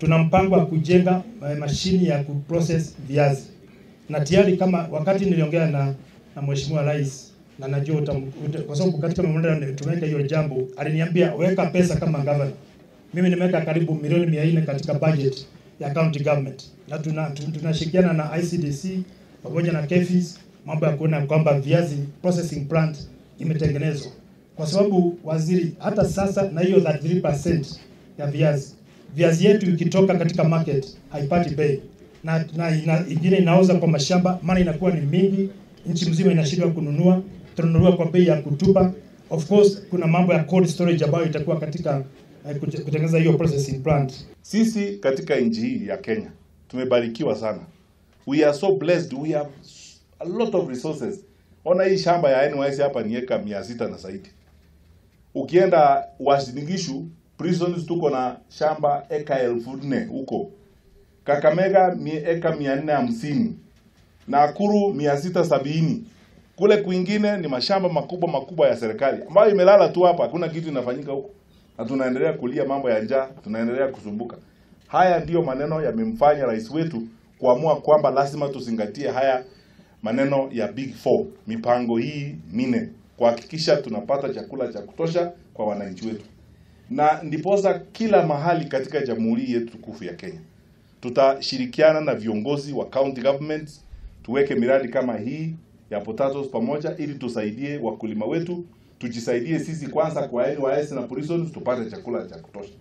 Tuna mpango wa kujenga mashini ya kuprocess viazi. Na tayari kama wakati niliongea na Mheshimiwa Rais, na najua kwa sababu katika memorandum tumeweka hiyo jambo, aliniambia weka pesa kama governor. Mimi nimeweka karibu milioni 400 katika budget ya county government. Na tunashirikiana na ICDC pamoja na KEPHIS mambo ya kuona kwamba viazi processing plant imetengenezwa. Kwa sababu waziri, hata sasa na hiyo 33% ya viazi yetu ikitoka katika market haipati bei, na ingine inauza kwa mashamba, maana inakuwa ni mingi, nchi mzima inashindwa kununua, tunanunua kwa bei ya kutupa. Of course kuna mambo ya cold storage ambayo itakuwa katika kutengeneza hiyo processing plant. Sisi katika nchi hii ya Kenya tumebarikiwa sana. We are so blessed, we have a lot of resources. Ona hii shamba ya NYS hapa ni eka 600 na zaidi. Ukienda Uasin Gishu prisons tuko na shamba eka 4000 huko. Kakamega eka 450. Nakuru 670. Kule kwingine ni mashamba makubwa makubwa ya serikali ambayo imelala tu hapa, hakuna kitu inafanyika huko. Na tunaendelea kulia mambo ya njaa, tunaendelea kusumbuka. Haya ndiyo maneno yamemfanya rais wetu kuamua kwamba lazima tuzingatie haya maneno ya Big Four, mipango hii minne, kuhakikisha tunapata chakula cha kutosha kwa wananchi wetu. Na ndiposa kila mahali katika jamhuri yetu tukufu ya Kenya tutashirikiana na viongozi wa county governments tuweke miradi kama hii ya potatoes pamoja, ili tusaidie wakulima wetu, tujisaidie sisi kwanza kwa NYS na prisons tupate chakula cha kutosha.